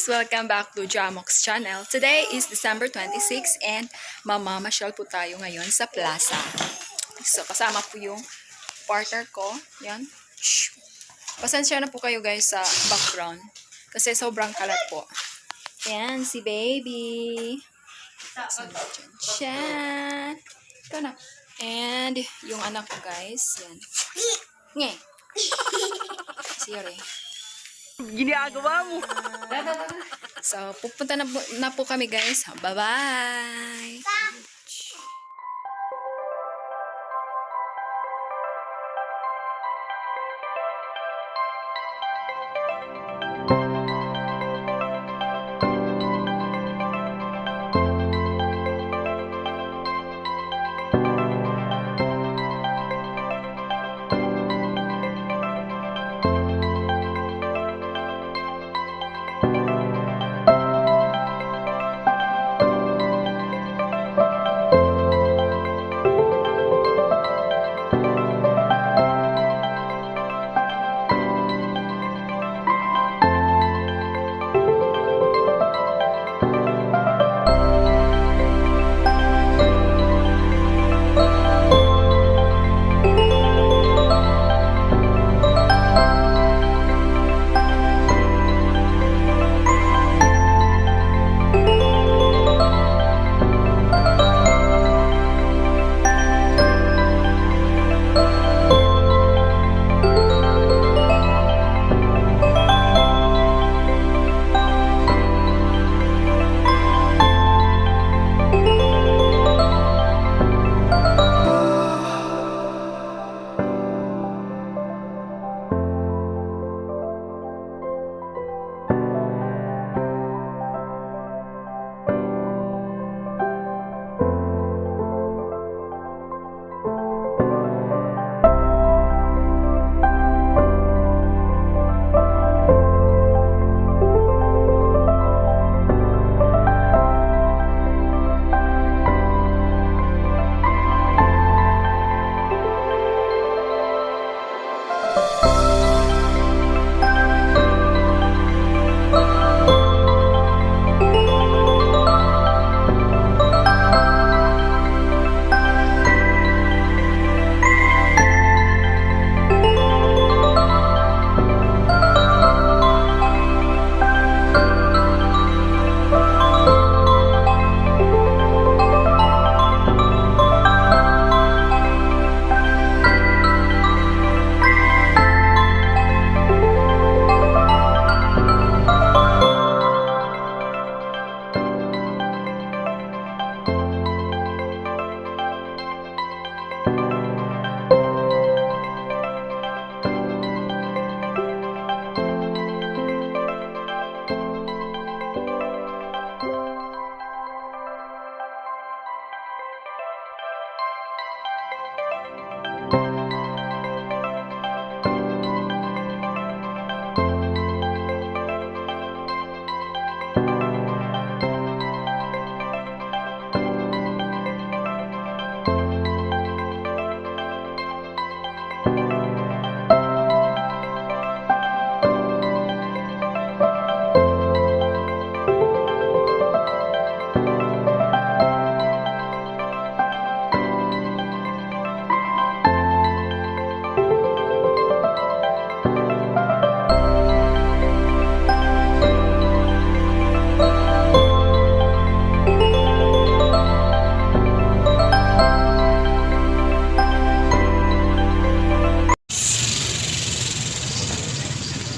Welcome back to Jamox Channel. Today is December 26 and mamamasyal po tayo ngayon sa plaza. So, kasama po yung partner ko. Yan. Shh. Pasensya na po kayo, guys, sa background. Kasi sobrang kalat po. Yan, si baby. So, dyan siya. Ikaw na. And yung anak ko, guys. Yan. Nge. Si Yore. Ginagawa mo. So, pupunta na po kami, guys. Bye-bye!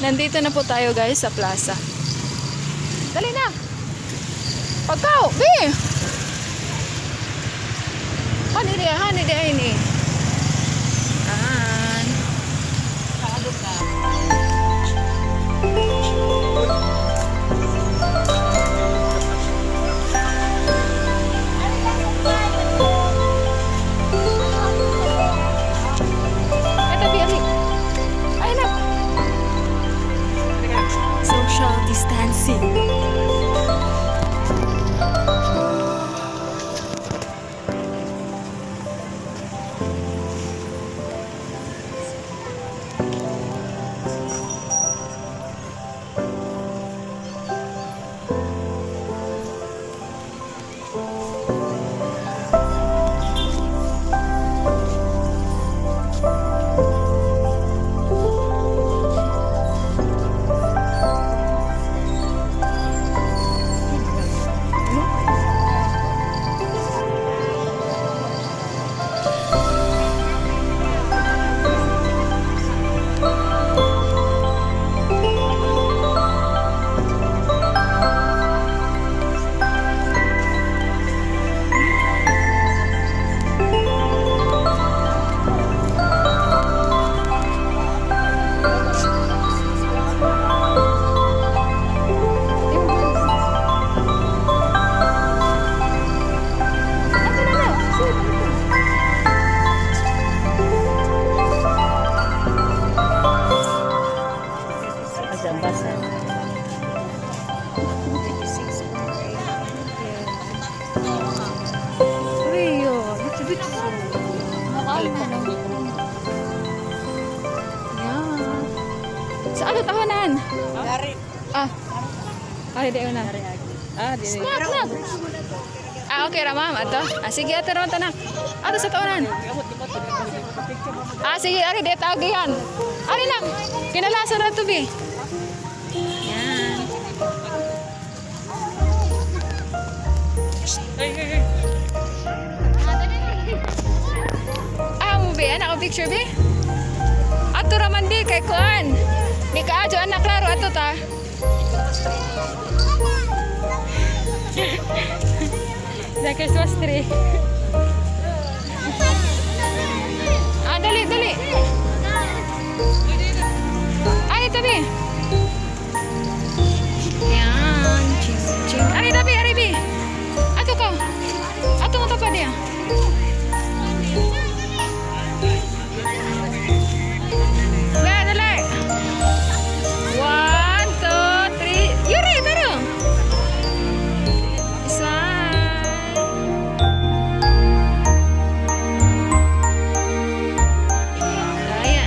Nandito na po tayo, guys, sa plaza. Dali na! Pagkaw! Be! Hani di, hani di, ini. An. Ay, tabi, ali. Ay, na. Social distancing. Ato tahonan. Ah. Ari di una. Ah, di. Nak, nak. Ah, okay ra ma'am ato. Ah, sige ato raman tanak. Ato sa taonan. Ah, sige ari di tagihan. Ari nak. Kinalasan ra to bi. Yan. Ay, ay, ay. Ah, mo bi anak ko picture bi. Ato raman bi kay kuan. Ni kaadyo anak klaro ato ta. The Christmas tree. Ah, dali, dali. Ay, tabi. Yan, ching, ching. Ari, tabi, ari, bi. Ato ka. Ato mo pa diya. Be, dali. One, two, three. Yuri, taro. Smile. Kaya.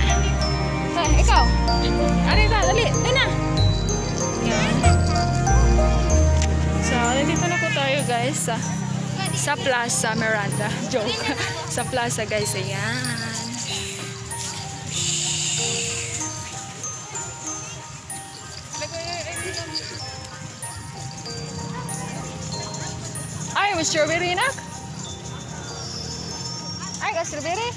Tay, ikaw. Ari ta, dali. Dali na. Yan. So, nandito na po tayo guys sa Plaza Miranda. Joke. Sa plaza guys. Ayan. Ay, may strawberry na. Ay, ka strawberry.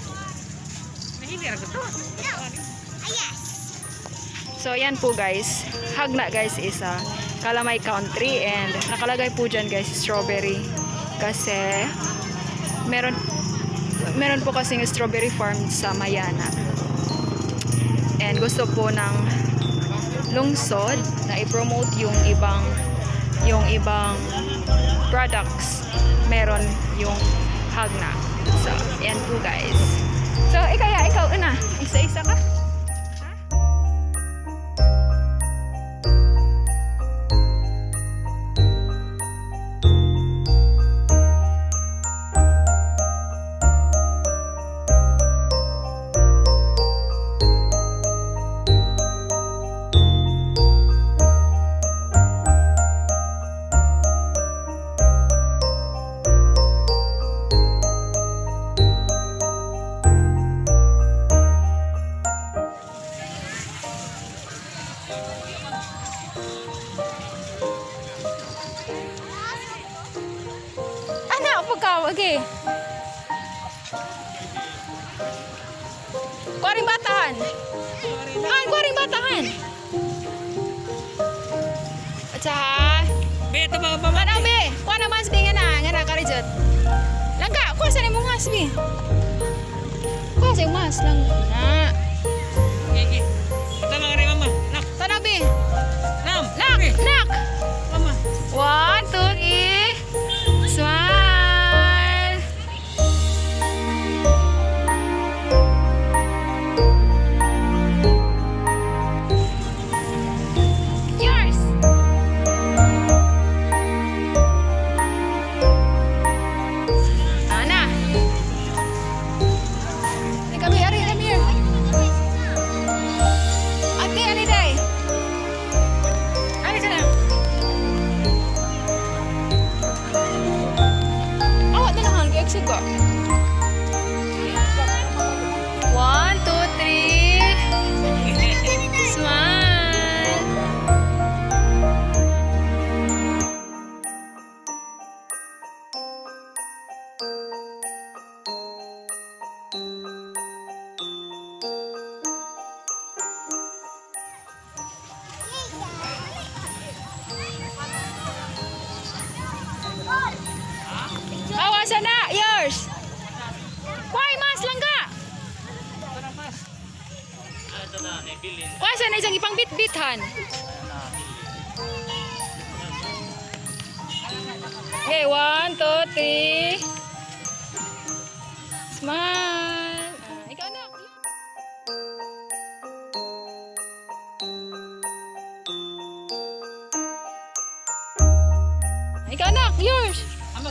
So, ayan po guys. Jagna guys is a Kalamay Country and nakalagay po dyan guys strawberry kasi meron meron po kasing strawberry farm sa Mayana. And gusto po ng lungsod na i-promote yung ibang products meron yung Jagna. So, ayan po guys. So, ikaw, ya, ikaw, una. Isa-isa ka? Ha? Anak, pagka, okay. Kuwaring batahan. Ah, kuwaring batahan. At saka, Be, ito mga mama. ano be? Kuha na mas be nga na karijot. Langka, kuha sa nimo mas be. Kuha sa mas lang. Na. Okay, okay. Ito mga rin mama. Nak, Tanaw be. nam. Nak, nak. Mama. One, two, three. Smile. Yours. Ana. Hey, come here, Ari, come here. Ate, ali day. Ali ka na. Awat na lang, exit ko. One, two, three. Smile. Awa na, yours. Why mas langga? Kuha sa na isang ipang bit-bithan. Okay, one, two, three. Smile. Ah, ikaw na. Ikaw na, yours. Ama.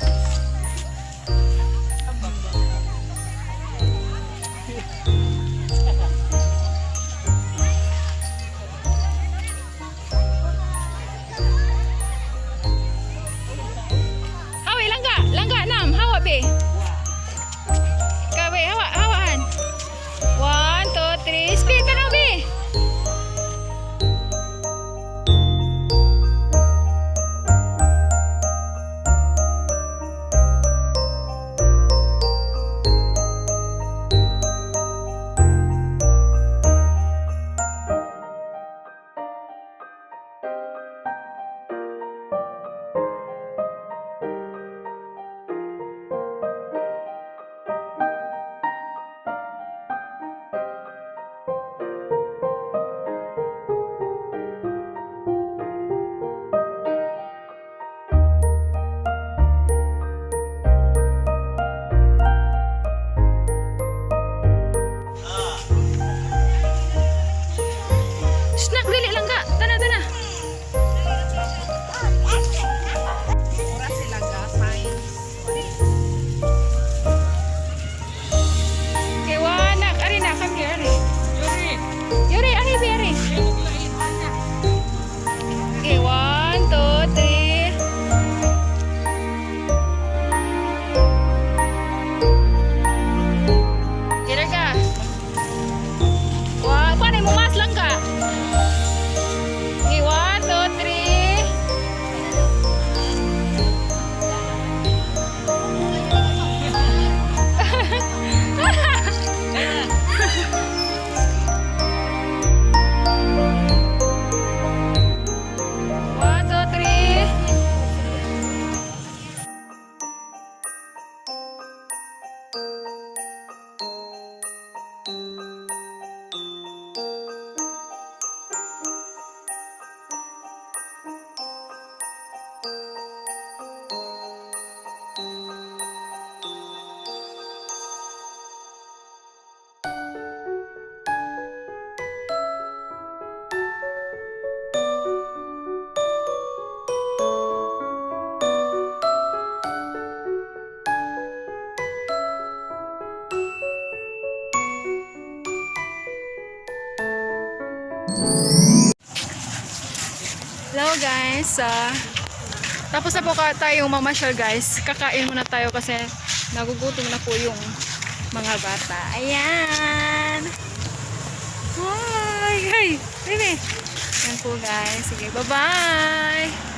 Hello guys. Tapos na po tayong mamasyal, guys. Kakain muna tayo kasi nagugutom na po yung mga bata. Ayan. Hi! Hey! Baby! Ayan po, guys. Sige, bye-bye!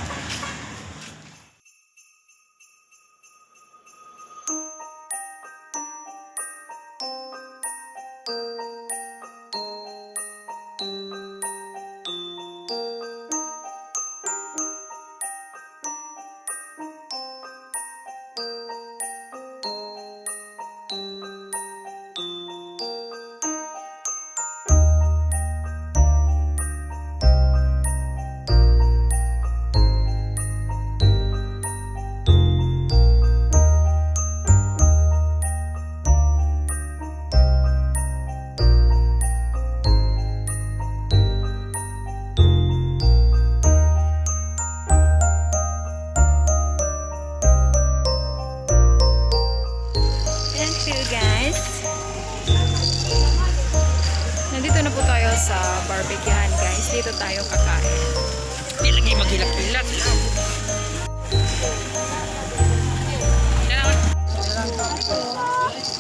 Thank you, guys. Nandito na po tayo sa barbecuehan, guys. Dito tayo kakain. Di lagi maghilak-hilak.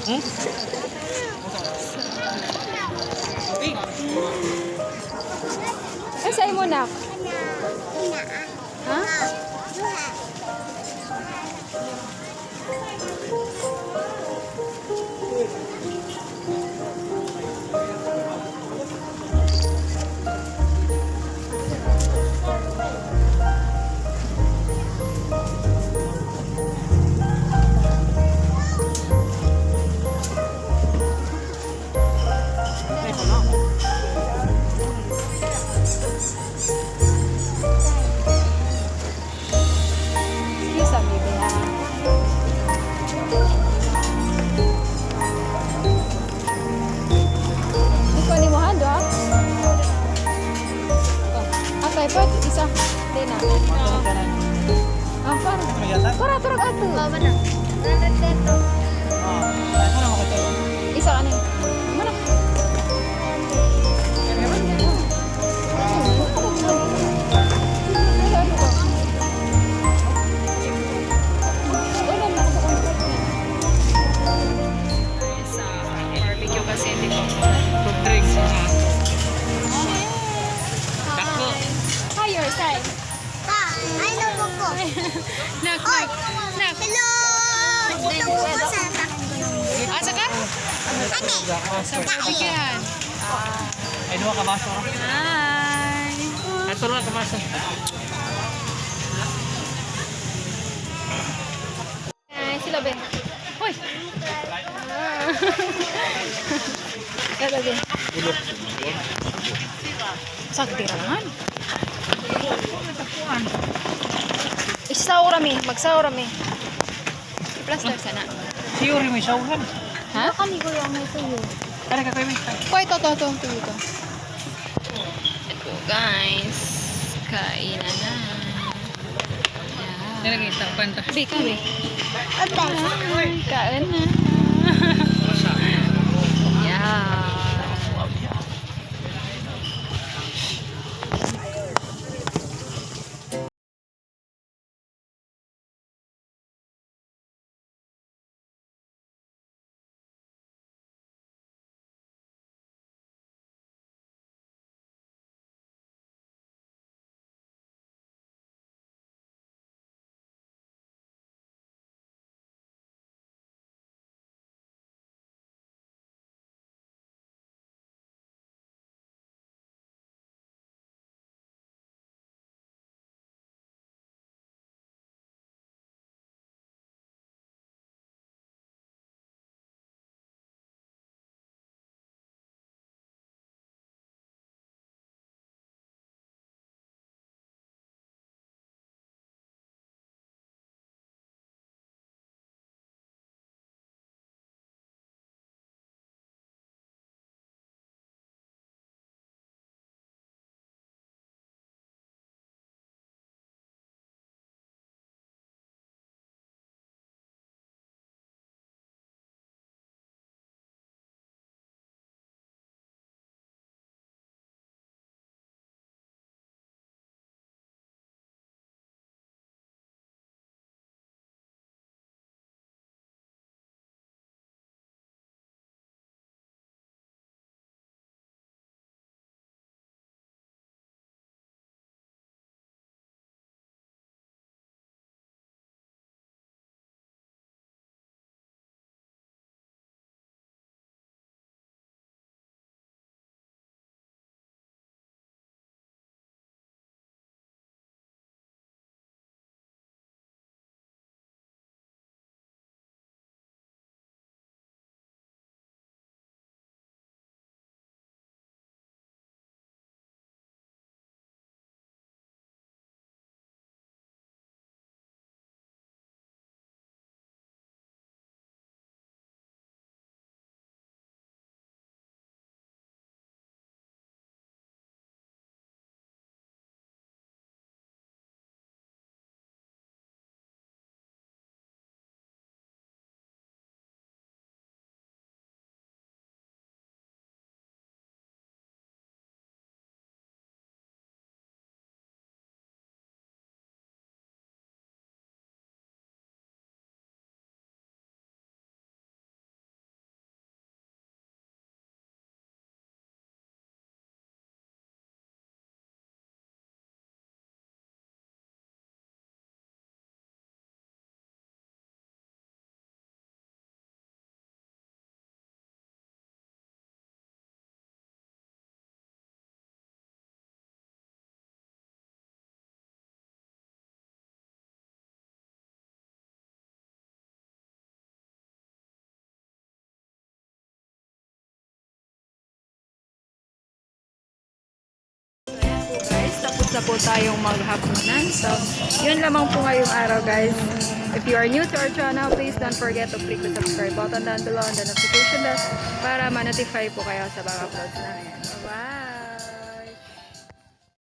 Hmm? Ay, sa'yo mo, nak. Ha? Excuse me, baby, ha? Ikaw ni mo hando, ha? Oh. Atay, pa, isa. Di na. Ah, para. Para, para, ato. Isa ka na yun. Mana? Sa barbecue kasi hindi ko. Soft drinks. Dako. Hi, your side. Nak, nak, nak. Hello! Dito po ko sa Asa ka? Sa barbecuehan. Ay, duha ka baso. Hi. Ato lang ka baso. Hi, sila Ben. Hoy. Ah. Sila Ben. Sagdirangan. Isaw rami, magsaw rami. I-plaster sana. Siyuri may sauran. Ha? Kami ko yung may tuyo. Kaya ka kayo. Kuya, ito, ito, ito, ito, ito. Ito, guys. Kainan na. Yeah. Nilagay ito, kwenta. Bi, kami. Okay. Kain na. Yeah. Tapos na po tayong maghapunan. So, yun lamang po ngayong araw, guys. If you are new to our channel, please don't forget to click the subscribe button down below and the notification bell para ma-notify po kayo sa bago uploads namin. Bye!